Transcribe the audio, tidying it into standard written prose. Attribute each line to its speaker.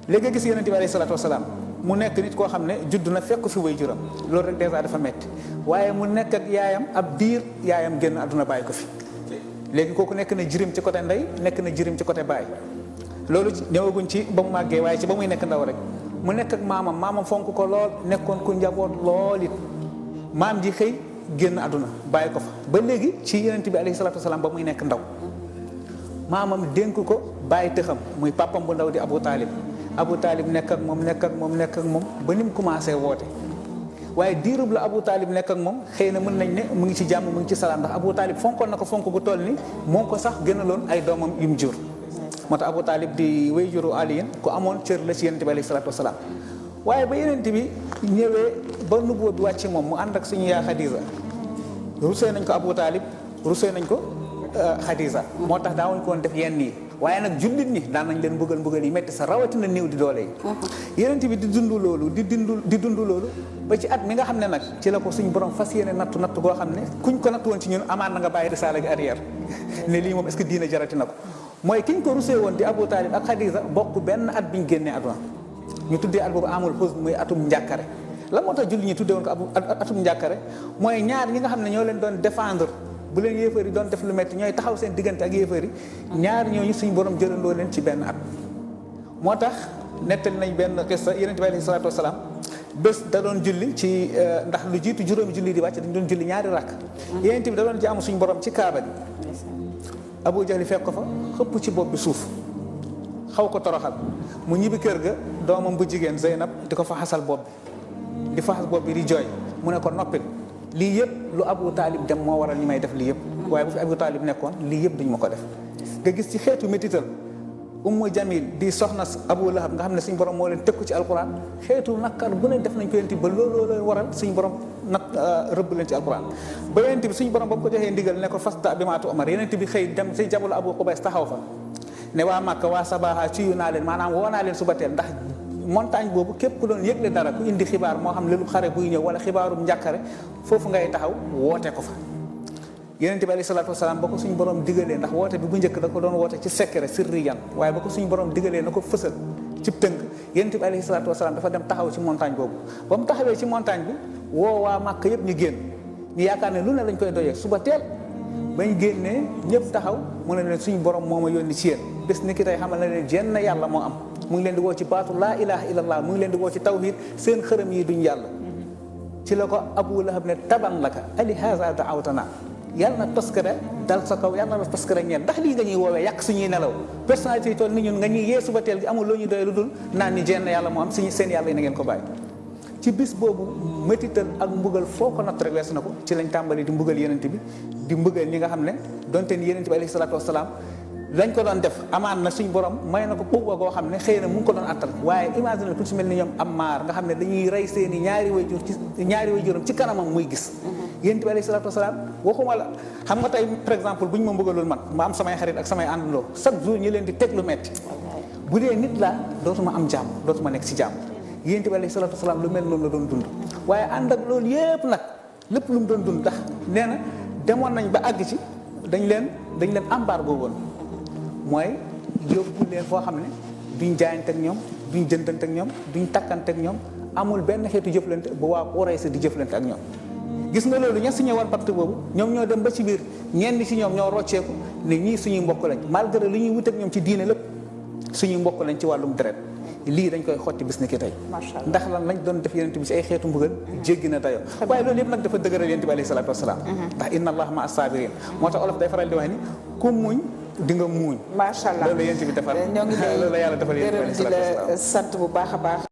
Speaker 1: léegi nga gis yonent bi alayhi salaatu wasalaam mu nekk nit koo xam ne judd na fekk fi way juram loolu rek dèjà dafa metti waaye mu nekk ak yaayam ab diir yaayam génn àdduna bàyyi ko fi léegi kooku nekk na jirim ci côté ndey nekk na jirim ci côté baay loolu ñëwaguñ ci ba mu màggee waaye ci ba muy nekk ndaw rek mu nekk ak maamam fonk ko lool nekkoon ku njaboot lool it maam ji xëy génn àdduna bàyyi ko fa ba léegi ci yonent bi alayhi salaatu wasalaam ba muy nekk ndaw maamam dénk ko bàyyi tëxam muy papam bu ndaw di Abu Taalib nekk ak moom ba ni mu commencé woote waaye diirub la Abu Taalib nekk ak moom xëy na mën nañ ne mu ngi ci jàmm mu ngi ci salaam ndax Abu Taalib fonkoon na ko fonk gu toll ni moo ko sax gënaloon ay doomam yu mu jur moo tax Abu Taalib di way juru aliyin ku amoon cër la ci yonent bi alayhi salaatu wasalaam waaye ba yonent bi ñëwee ba nubuwa bi wàcc moom mu ànd ak suñu yaa Xadiija rusee nañ ko Abu Taalib rusee nañ ko Xadiija moo tax daawuñ ko woon def yenn yi waaye nag jullit ñi daan nañ leen mbugal yi metti sa rawatina néew di doole yi yonent bi di dund loolu ba ci at mi nga xam ne nag ci la ko suñ borom fas yéene nattu goo xam ne kuñ ko nattu woon ci ñun amaan na nga bàyyi risaala gi arrière ne lii moom est-ce que diina jarati na ko mooy kiñ ko rusee woon di Abu Taalib ak Xadiija bokk benn at biñ génnee àdduna ñu tuddee at boobu amul huzn muy atum njàkkare la moo tax jullit ñi tuddee woon ko atum njàkkare mooy ñaar ñi nga xam ne ñoo leen doon défendre bu leen yéefar yi doon def lu metti ñooy taxaw seen diggante ak yéefar yi ñaar ñooñu suñu borom jëlandoo leen ci benn at moo tax nettali nañ benn qissa yonent bi alayhi salaatu wasalaam bés da doon julli ci ndax lu jiitu juróomi julli di wàcc dañ doon julli ñaari rakk yonent bi da doon jaamu suñu borom ci kaaba gi Abu Jahli fekk ko fa xëpp ci bopp bi suuf xaw ko toroxal mu ñibbi kër ga doomam bu jigéen Zeynab di ko fa xasal bopp bi di fa xas bopp bi di jooy mu ne ko noppil lii yëpp lu Abu Taalib dem moo waral ñi may def lii yëpp waaye bu fi Abu Taalib nekkoon lii yëpp duñ ma ko def nga gis ci xeetu métital Ummu Jamil di soxna Abu Lahab nga xam ne suñ borom moo leen tëkku ci alquran xeetu nakkar bu ne def nañ ko yonent bi ba looloo leen waral suñ borom rëbb leen ci alquran ba yonent bi suñ borom ba mu ko joxee ndigal ne ko fasda bi maa tu'mar yonent bi xëy dem si jabalu Abu Qubays taxaw fa ne waa Makka waa Sabaha ci yu naa leen maanaam woo naa leen suba teel ndax montagne boobu képp ku doon yëgle dara ku indi xibaar moo xam lelu xare buy ñëw wala xibaarum njàkkare foofu ngay taxaw woote ko fa yonent bi alayhi salaatu wasalaam ba ko suñu borom digalee ndax woote bi bu njëkk da ko doon woote ci secret sirriyan waaye ba ko suñu borom digalee na ko fësal ci tënk yonent bi alayhi salaatu wasalaam dafa dem taxaw ci montagne boobu ba mu taxawee ci montagne bi woo waa Màkka yëpp ñu génn ñu yaakaar ne lu ne lañ koy doyee suba teel bañ génnee ñëpp taxaw mu ne leen suñu borom moo ma yónni ci yéen bés ni ki tey xamal na leen jenn yàlla moo am mu ngi leen di woo ci baatu laa ilaha illallah mu ngi leen di woo ci tawhid seen xërëm yi duñ yàlla ci la ko Abu Lahab ne taban laka ali haza daawtana yàlla na toskare dal sa kaw yàlla na toskare ñeen ndax lii nga ñuy woowee yàq suñuy nelaw personnalité yi toll ni ñun nga ñuy yee suba teel gi amul loo ñuy doy lu dul naan ni jenn yàlla moo am suñu seen yàlla yi na ngeen ko bàyyi ci bis boobu métital ak mbugal foo ko natt rek weesu na ko ci lañ tàmbali di mbugal yenent bi di mbugal ñi nga xam ne donte ni yenent bi alayhi salaatu wasalaam lañ ko doon def amaan na suñ borom may na ko quwwa goo xam ne xëy na mu ngi ko doon attal waaye imagine ku ci mel ni ñoom Ammaar nga xam ne dañuy rey seeni ñaari way juram ci kanamam muy gis yonent bi alayhi salaatu wasalaam waxuma la xam nga tey par exemple bu ñu ma mbëggaloon man ma am samay xarit ak samay àndandoo chaque jour ñi leen di teg lu metti bu dee nit la dootuma am jàmm dootuma nekk ci jàmm yonent bi alayhi salaatu wasalaam lu mel noonu la doon dund waaye ànd ak loolu yépp nag lépp lu mu doon dund ndax nee na demoon nañ ba àgg ci dañ leen embargo woon mooy yóbbu leen foo xam ne duñ jaayante ak ñoom duñ jëndante ak ñoom duñ takkante ak ñoom amul benn xeetu jëflante bu waa Quraysh di jëflante ak ñoom gis nga loolu ña signé woon pacte boobu ñoom ñoo dem ba ci biir ñenn ci ñoom ñoo rocceeku ne ñii suñuy mbokk lañ malgré li ñuy wut ak ñoom ci diine lépp suñuy mbokk lañ ci wàllum deret lii dañ koy xotti bis ni ki tey ndax lan lañ doon def yonent bi ci ay xeetu mbugal jéggi na dayoo waaye loolu yëpp nag dafa dëgëral yonent bi alayhi salaatu wasalaam ndax inna allaha ma as-sabirin moo tax olof day faral di wax ni ku muñ di nga muuñ
Speaker 2: macha allah
Speaker 1: loolu la yonent bi defal
Speaker 2: ñoo ngi lay
Speaker 1: loolu la yàlla defal yonent bi alayhi salaatu wasalaam
Speaker 2: sant bu baax a baax